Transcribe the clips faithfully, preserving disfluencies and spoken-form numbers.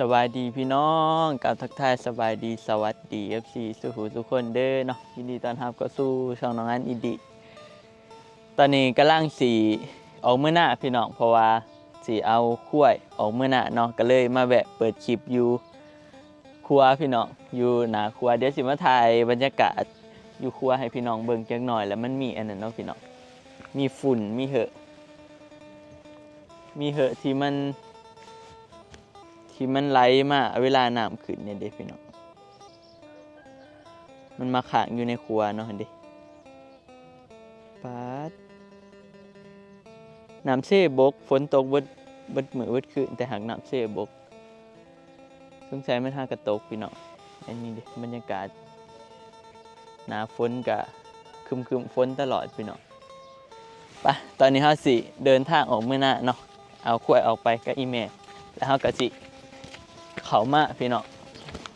สบายดีพี่น้อง กราบทักทายสบายดีสวัสดี เอฟซี สู่ผู้สู่คนเด้อเนาะ ยินดีต้อนรับเข้าสู่ช่องน้องอันอีก ตอนนี้กำลังสิออกเมือนาพี่น้อง เพราะว่าสิเอาควายออกเมือนาเนาะ ก็เลยมาแวะเปิดคลิปอยู่ครัวพี่น้อง อยู่หน้าครัว เดี๋ยวสิมาถ่ายบรรยากาศอยู่ครัวให้พี่น้องเบิ่งจักหน่อย แล้วมันมีอันนั้นเนาะพี่น้อง มีฝุ่น มีเหอะ มีเหอะที่มัน ที่มันไหลมาเวลาน้ำขึ้นเนี่ยเด้พี่น้อง มันมาค้างอยู่ในครัวเนาะ หั่นเด้ ปาด น้ำเซบก ฝนตกเบิด เบิดมื้อเบิดคืน แต่หากน้ำเซบก สงสัยมันหากะตกพี่น้อง อันนี้เด้ บรรยากาศ หน้าฝนกะครึมๆ ฝนตลอดพี่น้อง ไป ตอนนี้เฮาสิเดินทางออกเมือนาเนาะ เอาควายออกไปกับอีแม่ แล้วเฮาก็สิเข้ามาพี่น้อง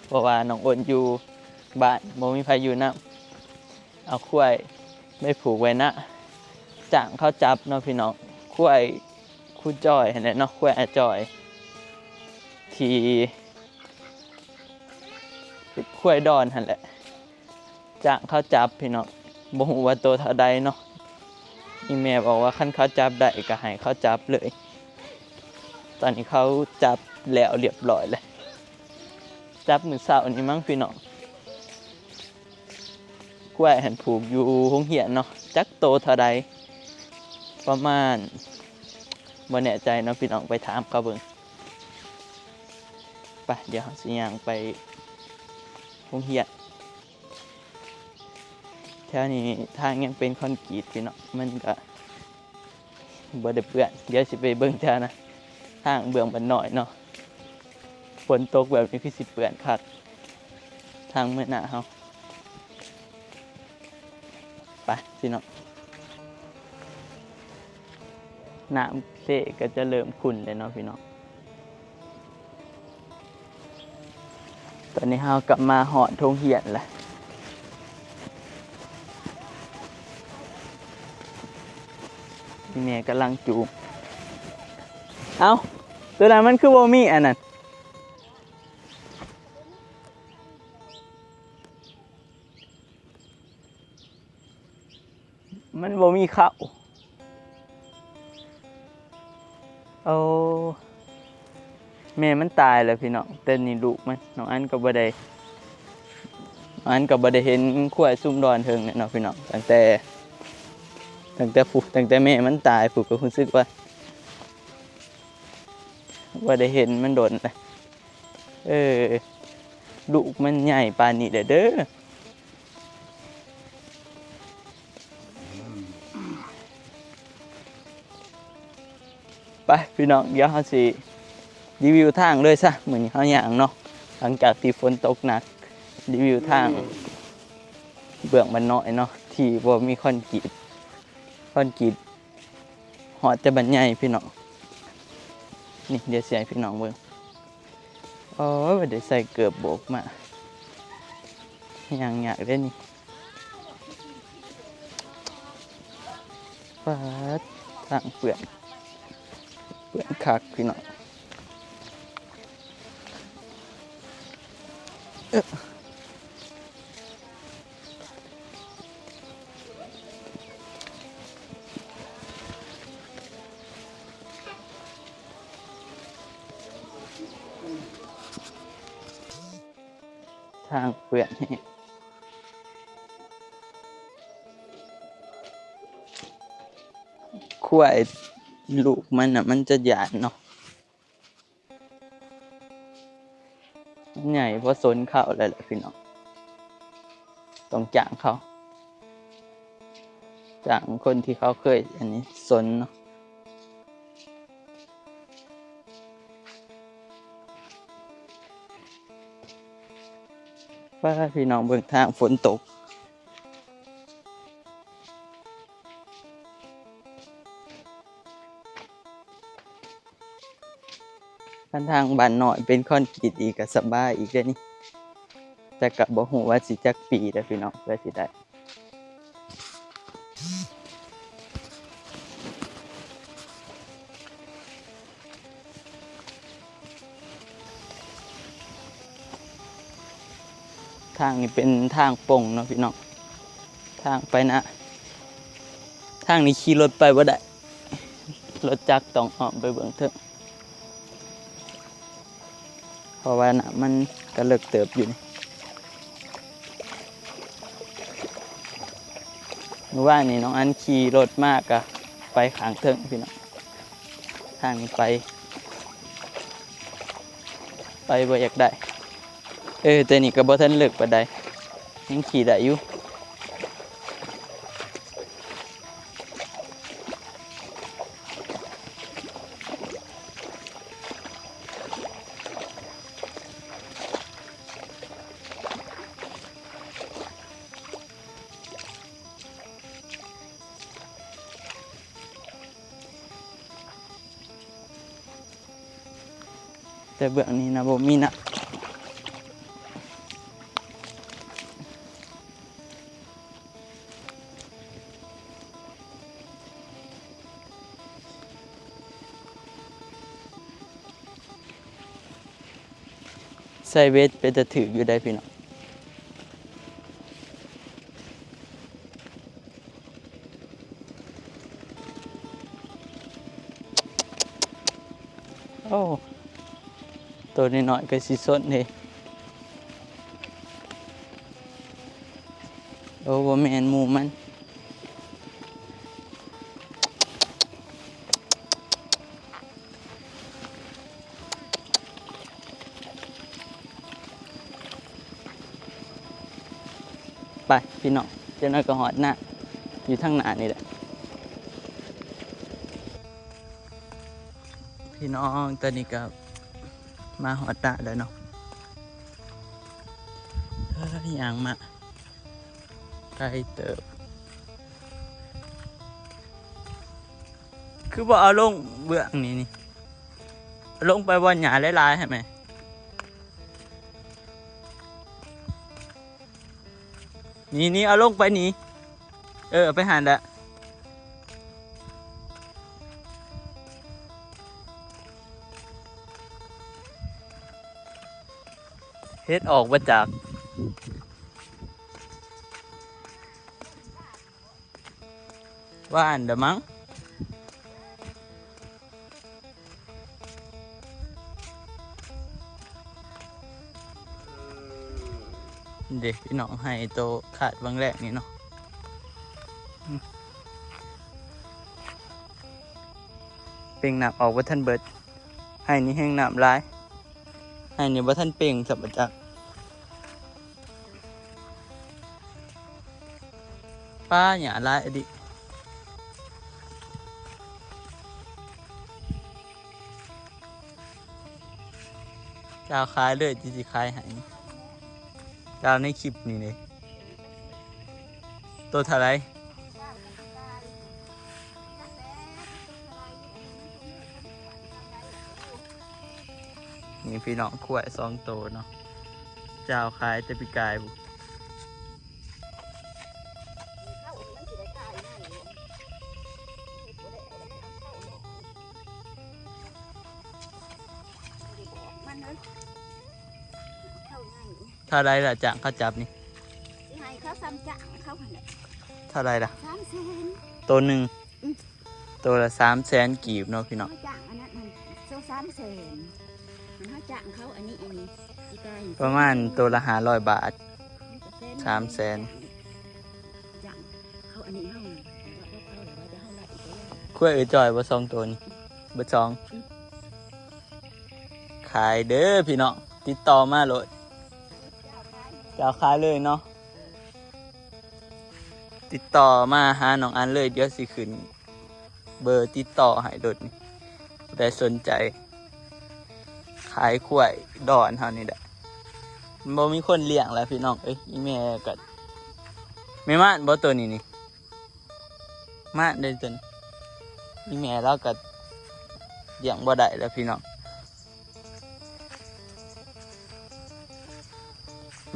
เพราะว่าน้องอ้นอยู่บ้าน บ่มีไผอยู่นำ เอาควายไปผูกไว้นา จ้างเขาจับเนาะพี่น้อง ควายครูจ้อยหั่นแหละเนาะ ควายอาจ้อย ที่เป็นควายดอนหั่นแหละ จ้างเขาจับพี่น้อง บ่ฮู้ว่าโตเท่าใดเนาะ อีแม่บอกว่าคันเขาจับได้ก็ให้เขาจับเลย ตอนนี้เขาจับแล้วเรียบร้อยแล้ว จับมื้อเช้านี่มั้งพี่น้อง ควายหั่นผูกอยู่โรงเรียนเนาะ จักโตเท่าใด ประมาณ บ่แน่ใจเนาะพี่น้อง ไปถามเขาเบิ่ง ไป เดี๋ยวเฮาสิย่างไปโรงเรียน แถวนี้ทางยังเป็นคอนกรีตพี่น้อง มันก็บ่ได้เปื้อน เดี๋ยวสิไปเบิ่งแถวนะ ทางเบื้องบ้านน้อยเนาะ ฝนตกแบบนี้คือสิเปื้อนคัก ทางเมือนาเฮา ไปพี่น้อง น้ำเซก็จะเริ่มขุ่นเลยเนาะพี่น้อง ตอนนี้เฮากลับมาฮอดโรงเรียนแล้ว อีแม่กำลังจูง เอ้า ตัวนั้นมันคือบ่มีอันนั้น มันบ่มีข้าว โอ้ แม่มันตายแล้วพี่น้อง แต่นี่ลูกมัน น้องอันก็บ่ได้ น้องอันก็บ่ได้เห็นควายซุมดอนเทิงเนี่ยเนาะพี่น้อง ตั้งแต่ ตั้งแต่ผู้ ตั้งแต่แม่มันตายผู้ก็รู้สึกว่า บ่ได้เห็นมันโดนแล้ว เออ ลูกมันใหญ่ปานนี้แล้วเด้อ ไปพี่น้อง เดี๋ยวเฮาสิรีวิวทางเลยซะ มื้อนี้เฮาย่างเนาะ หลังจากที่ฝนตกหนัก รีวิวทางเบื้องบ้านน้อยเนาะ ที่บ่มีคอนกรีต คอนกรีต ฮอดแต่บ้านใหญ่พี่น้อง นี่เดี๋ยวสิให้พี่น้องเบิ่ง โอ้ย บ่ได้ใส่เกือบโบกมา ย่างยากเด้นี่ ปาด ทางเปื้อน เปื้อนคักพี่น้อง เอ้อ ทางเปื้อนแฮง ควายลูกมันน่ะ มันจะย้านเนาะ มันใหญ่พอสนเขาแล้วแหละพี่น้อง ต้องจ้างเขา จ้างคนที่เขาเคยอันนี้สนเนาะ ว่าพี่น้องเบิ่งทางฝนตก คันทางบ้านน้อยเป็นคอนกรีตอีกก็สบายอีกเด้อนี่ แต่ก็บ่ฮู้ว่าสิจักปีเด้อพี่น้อง เพื่อสิได้ ทางนี้เป็นทางป่งเนาะพี่น้อง ทางไปนะ ทางนี้ขี่รถไปบ่ได้ รถจักรต้องอ้อมไปเบิ่งเทิง เพราะว่าน้ำมันก็เลิกเติบอยู่นี่ เมื่อวานนี้น้องอันขี่รถมากะไปข้างเทิงพี่น้อง ทางนี้ไป ไปบ่อยากได้ เออ แต่นี่ก็บ่ทันเลิกปานใด ยังขี่ได้อยู่ แต่เบื้องนี้นะบ่มีนะ ใส่เวทเป็นตาถืกอยู่ได้พี่น้อง โอ้ ตัวน้อยๆก็สิสนเด้ โอ้ บ่แม่นหมู่มัน ไปพี่น้อง เจ้าน้อยก็ฮอดนะ อยู่ทางหน้านี่แหละ พี่น้อง ตอนนี้ก็มาฮอดนะแล้วเนาะ เฮ้ย ย่างมา ไกลเติบ คือบ่เอาลงเบื้องนี้นี่ ลงไปบ่อนหญ้าหลายๆ ให้ไหม นี่ นี่ เอาลงไปนี่ เออ เอาไปหั่นละ เฮ็ดออกมาจากบ้านเด้อมั้ง เด้พี่น้อง ให้โตขาดบางแรกนี่เนาะ เป่งน้ำออกบ่ทันเบิด ให้นี่แห้งน้ำหลาย ให้นี่บ่ทันเป่งสับจัก ป้าหญ้าหลายอะดิ เจ้าขายเลย ที่สิขายให้ เจ้าในคลิปนี่เลย ตัวเท่าไหร่ นี่พี่น้อง ควายสองตัวเนาะ เจ้าขายแต่ปีกายพุ้น มันเลย เท่าไหร่ล่ะ จ้างเขาจับนี่ สิให้เขาซ้ำจ้างเขาหั่นแหละ เท่าไหร่ล่ะ สามแสน ตัวหนึ่ง อืม ตัวละสามแสนกีบเนาะพี่น้อง เขาจ้างอันนั้นมัน เท่าสามแสน มันเขาจ้างเขาอันนี้ อันนี้ อีกา ประมาณตัวละห้าร้อยบาท สามแสน จ้างเขาอันนี้ เขา เขา เขา เขา เขา เขา ควายเอ้ยจ่อยบ่สองตัวนี่ เบิดสอง อืม ขายเด้อพี่น้อง ติดต่อมาโลด จะเอาขายเลยเนาะ ติดต่อมาหาน้องอันเลย เดี๋ยวสิขึ้นเบอร์ติดต่อให้โลดนี่ ผู้ใดสนใจ ขายควายดอนเฮานี่แหละ มันบ่มีคนเลี้ยงแล้วพี่น้องเอ้ย อีแม่ก็ แม่ม่านบ่ตัวนี้นี่ ม่านเด้อตัวนี้ อีแม่ลาวก็เลี้ยงบ่ได้แล้วพี่น้อง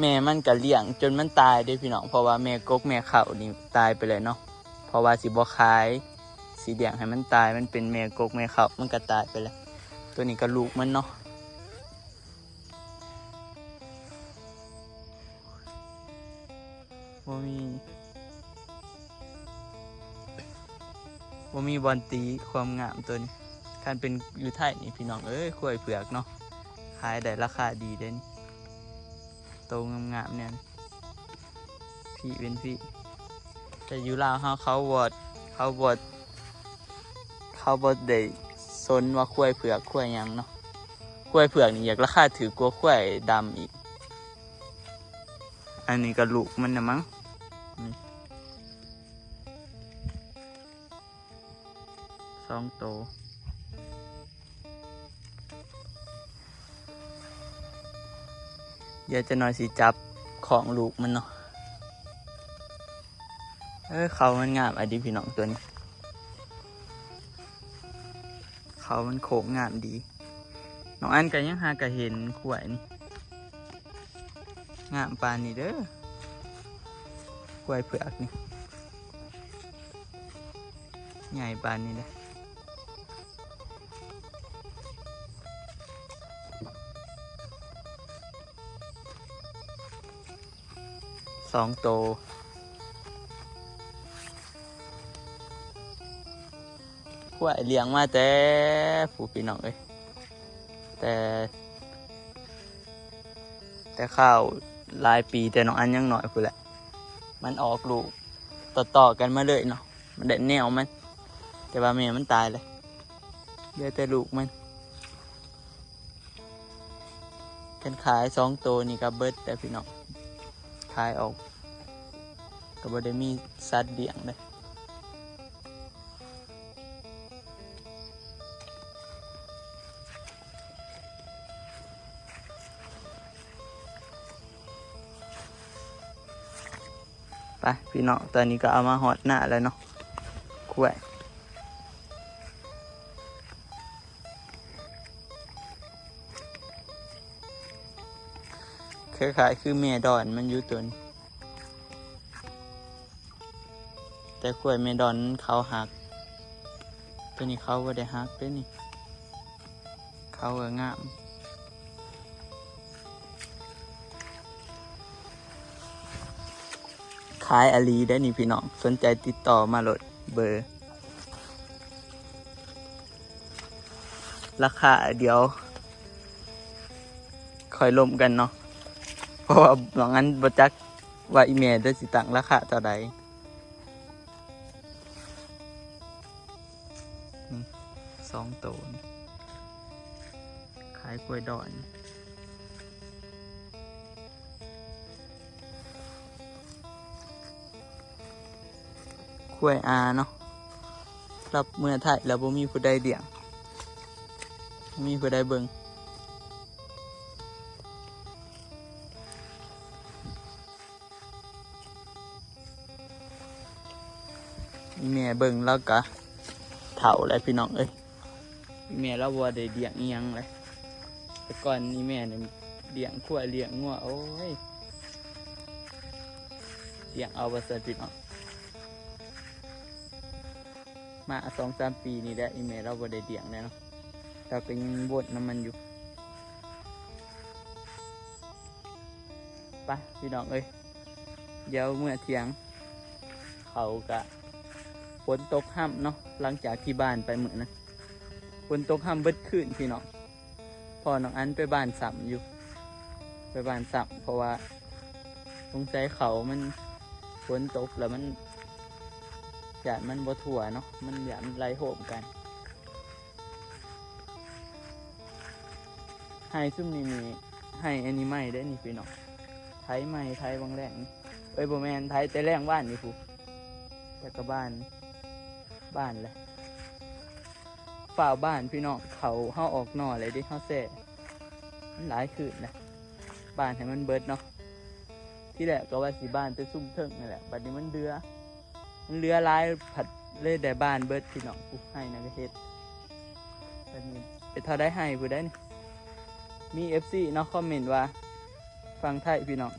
แม่มันก็เลี้ยงจนมันตายเด้พี่น้อง เพราะว่าแม่กกแม่เค้านี่ตายไปแล้วเนาะ เพราะว่าสิบ่ขาย สิเลี้ยงให้มันตาย มันเป็นแม่กกแม่เค้า มันก็ตายไปแล้ว ตัวนี้ก็ลูกมันเนาะ บ่มี บ่มีบ่อนตีความงามตัวนี้ คันเป็นอยู่ไทยนี่พี่น้องเอ้ย ควายเผือกเนาะ ขายได้ราคาดีเด้นี่ โตงามๆเนี่ย พี่เป็นพี่ แต่อยู่ลาวเฮาเขาบ่ เขาบ่ เขาบ่ได้สนว่าควายเผือกควายหยังเนาะ ควายเผือกนี่อยากราคาถือกว่าควายดำอีก อันนี้ก็ลูกมันนะมั้ง นี่ สองโต เดี๋ยวจะหน่อยสิจับของลูกมันเนาะ เออ เขามันงามอะดีพี่น้องตัวนี้ เขามันโค้งงามดี น้องอันก็ยังหากะเห็นควายนี่ งามปานนี้เด้อ ควายเผือกนี่ ใหญ่ปานนี้เด้อ สองโต ควายเลี้ยงมาแต่ผู้พี่น้องเอ้ย แต่ แต่ข้าวหลายปีแต่น้องอันยังน้อยพู้นแหละ มันออกลูกต่อๆกันมาเลยเนาะ มันได้แนวมัน แต่ว่าแม่มันตายเลย เหลือแต่ลูกมัน คันขายสองโตนี่ก็เบิดแต่พี่น้อง ขายออก ก็บ่ได้มีสัตว์เลี้ยงเลย ไปพี่น้อง ตอนนี้ก็เอามาฮอดหน้าแล้วเนาะ ควาย คล้ายๆคือแม่ดอนมันอยู่ตัวนี้ แต่ควายแม่ดอนเขาหัก ตัวนี้เขาบ่ได้หักเด้นี่ เขาก็งาม ขายอะลีได้นี่พี่น้อง สนใจติดต่อมาโลด เบอร์ ราคาเดี๋ยว ค่อยล้มกันเนาะ เพราะว่าบางอันบ่จักว่าอีแม่เด้อสิตั้งราคาเท่าใด นี่ สองโตนี่ ขายควายดอน ควายอาเนาะ รับเมือไทยแล้วบ่มีผู้ใดเลี้ยง บ่มีผู้ใดเบิ่ง อีแม่เบิ่งแล้วกะเฒ่าแล้วพี่น้องเอ้ย อีแม่เราบ่ได้เลี้ยงอีหยังเลย แต่ก่อนอีแม่นี่เลี้ยงควายเลี้ยงงัว โอ้ย เลี้ยงเอาว่าซั่นพี่น้อง มาสองสามปีนี่แหละ อีแม่เราบ่ได้เลี้ยงแล้วเนาะ เราก็ยังบ่นนำมันอยู่ ไปพี่น้องเอ้ย เดี๋ยวเมือเที่ยง เขากะฝนตกฮ่ำเนาะ หลังจากที่บ้านไปมื้อนั้น ฝนตกฮ่ำเบิดคืนพี่น้อง พ่อน้องอันไปบ้านซ้ำอยู่ ไปบ้านซ้ำ เพราะว่าสงสัยเขามันฝนตกแล้วมัน ย้านมันบ่ทั่วเนาะ มันย้านมันไหลโฮมกัน ไฮ่ซุมนี้นี่ ไฮ่อันนี้ใหม่เด้นี่พี่น้อง ไถใหม่ ไถบางแรงนี่ เอ้ย บ่แม่น ไถแต่แรงวานนี่พุ้น แต่ก็บ้าน บ้านแหละ ฟ้าวบ้านพี่น้อง เขาเฮาออกหน่อเลยเด้ เฮาแซ่ มันหลายคืนนะ บ้านให้มันเบิดเนาะ ที่แรกก็ว่าสิบ้านแต่ซุ่มเทิงนั่นแหละ บัดนี้มันเหลือ มันเหลือหลาย ผัดเลยได้บ้านเบิดพี่น้อง ผู้ไฮ่นั่นก็เฮ็ด บัดนี้เป็นเท่าใดไฮ่ผู้ใดนี่ มีเอฟซีเนาะ คอมเมนต์ว่า ฝั่งไทยพี่น้อง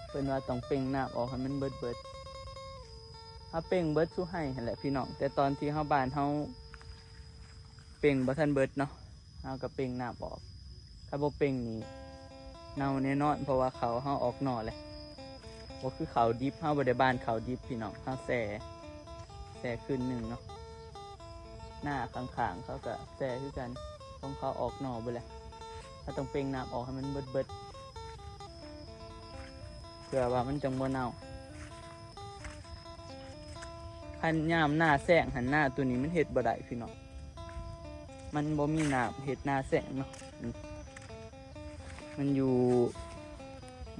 เพิ่นว่าต้องเป่งน้ำออกให้มันเบิดเบิด เฮาเป่งเบิดซุไฮ่หั่นแหละพี่น้อง แต่ตอนที่เฮาบ้านเฮาเป่งบ่ทันเบิดเนาะ เฮาก็เป่งน้ำออก ถ้าบ่เป่งนี่เน่าแน่นอน เพราะว่าเขาเฮาออกหน่อแหละ บ่คือข้าวดิบ เฮาบ่ได้บานข้าวดิบพี่น้อง เฮาแช่ แช่คืนหนึ่งเนาะ นาข้างๆเขาก็แช่คือกัน ของเขาออกหน่อเบิดแหละ เฮาต้องเป่งน้ำออกให้มันเบิดๆ เพื่อว่ามันจั่งบ่เน่า คันยามนาแล้งหั้น นาตัวนี้มันเฮ็ดบ่ได้พี่น้อง มันบ่มีน้ำเฮ็ดนาแล้งเนาะ อืม มันอยู่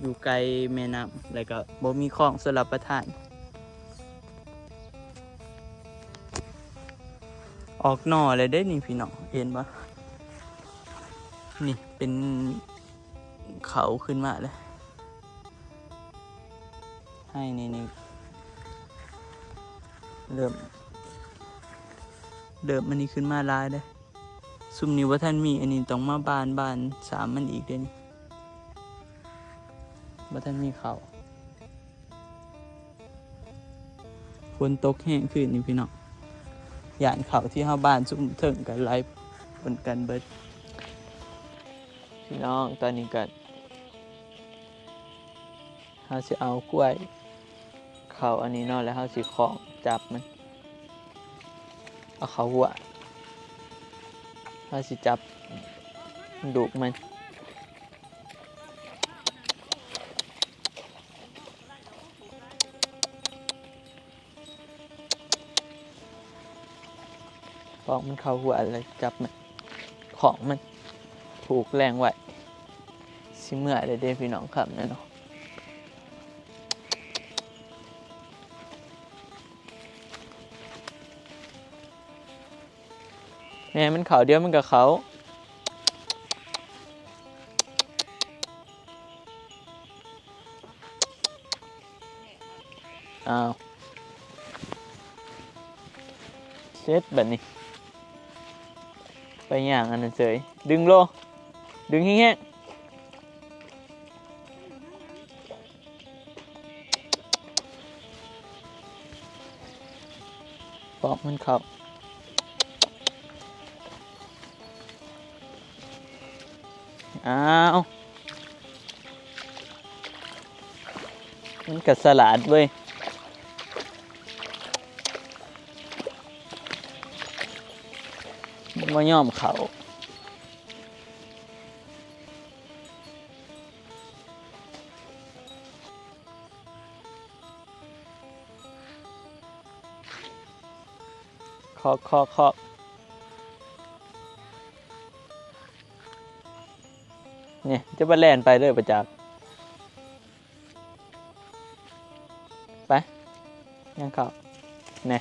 อยู่ไกลแม่น้ำ แล้วก็บ่มีคลองชลประทาน ออกหน่อแล้วเด้นี่พี่น้อง เห็นบ่ นี่เป็นเขาขึ้นมาแล้ว ให้นี่นี่ เริ่ม เริ่มอันนี้ขึ้นมาหลายเด้ ซุมนี้บ่ทันมี อันนี้ต้องมาบาน บานสามมันอีกเด้นี่ บ่ทันมีเขา ฝนตกแฮงคืนนี้พี่น้อง ย้านเขาที่เฮาบานซุมเทิงก็ไหลปนกันเบิด พี่น้อง ตอนนี้ก็ เฮาสิเอากล้วย เข้าอันนี้เนาะ แล้วเฮาสิคล้องจับมัน เอาเข้าหัว เฮาสิจับลูกมัน คล้องมันเข้าหัวเลย จับมัน คล้องมัน ผูกแรงไว้ สิเมื่อเด้อเด้พี่น้องครับเนี่ยเนาะ แม่มันเข้า เดี๋ยวมันก็เข้า อ้าว เสร็จบัดนี้ ไปย่างอันนั้นเฉย ดึงโล ดึงแฮงๆ ปอกมันเข้า อ้าว มันก็สลาดเว้ย มันบ่ยอมเข้า เคาะ เคาะ เคาะ เนี่ย จะมาแล่นไปเลยประจักษ์ ไป ย่างเข้า เนี่ย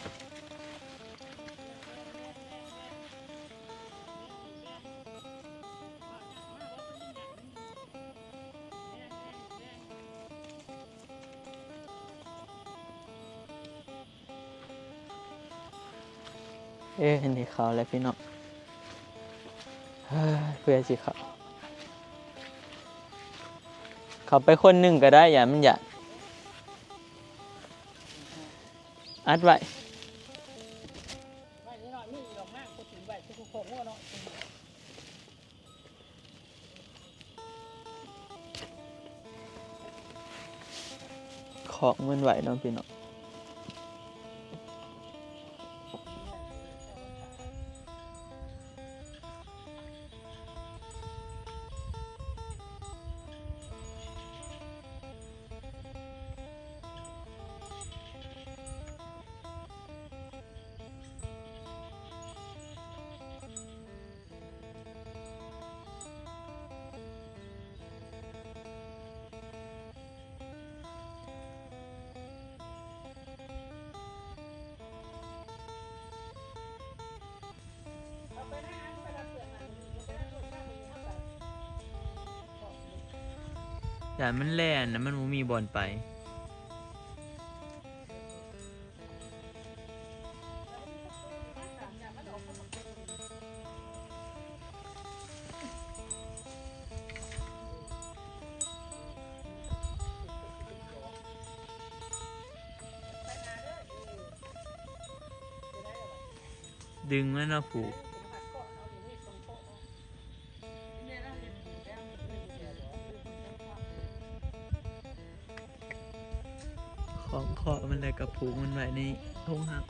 เอ้ย อันนี้เข้าแล้วพี่น้อง เฮ้ย เพื่อสิเข้า เข้าไปคนหนึ่งก็ได้ อย่ามันอย่า อัดไว้ ของมันไหวเนาะพี่น้อง ย่านมันแล่นนะ มันบ่มีบ่อนไป ดึงมันมาผูก ของเคาะมันแล้วก็ผูกมันไว้ในโฮงฮัก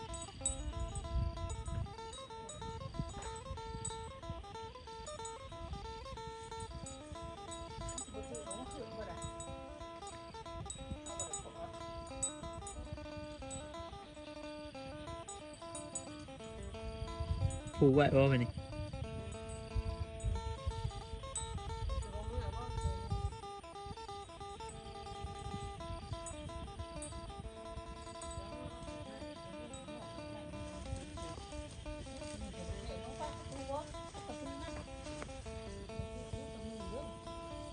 ผูกไว้บ่บัดนี้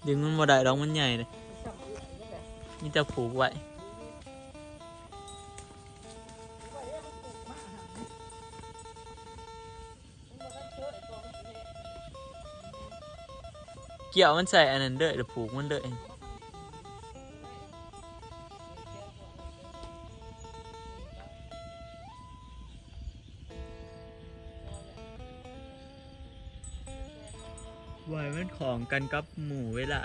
ดึงมันบ่ได้ดอก มันใหญ่เลย มีแต่ผูกไว้ เกี่ยวมันใส่อันนั้นเด้อ แล้วผูกมันเด้อ ไว้มันของกันกับหมู่เวลา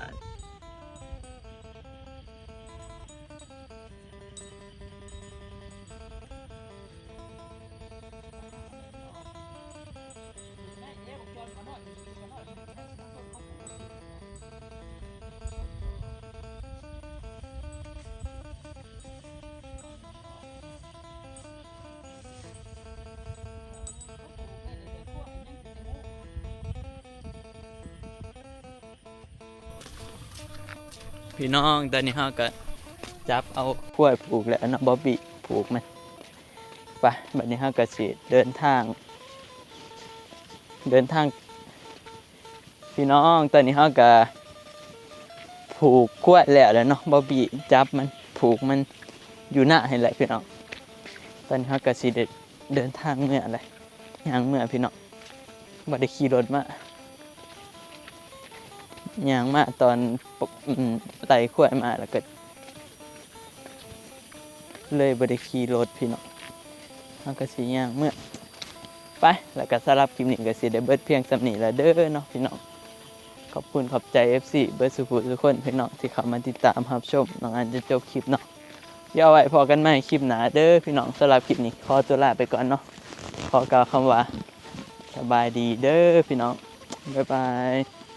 พี่น้อง ตอนนี้เฮาก็จับเอาควายผูกแล้วเนาะ บอบบี้ผูกมัน ไป บัดนี้เฮาก็สิเดินทาง เดินทาง พี่น้อง ตอนนี้เฮาก็ผูกควายแล้วแหละเนาะ บอบบี้จับมัน ผูกมันอยู่หน้าให้แหละพี่น้อง ตอนนี้เฮาก็สิเดิน เดินทางเมือแหละ ย่างเมือพี่น้อง บ่ได้ขี่รถมา ย่างมาตอนปก อืม ไล่ควายมาแล้วก็ เลยบ่ได้ขี่รถพี่น้อง เฮาก็สิย่างเมือ ไป แล้วก็สำหรับคลิปนี้ก็สิได้เบิดเพียงส่ำนี้ละเด้อเนาะพี่น้อง ขอบคุณขอบใจ เอฟซี เบิดสุผู้สุคนพี่น้องที่เข้ามาติดตามรับชม น้องอันจะจบคลิปเนาะ เดี๋ยวไว้พ้อกันใหม่คลิปหน้าเด้อพี่น้อง สำหรับคลิปนี้ขอตัวลาไปก่อนเนาะ ขอกล่าวคำว่าสบายดีเด้อพี่น้อง บ๊ายบาย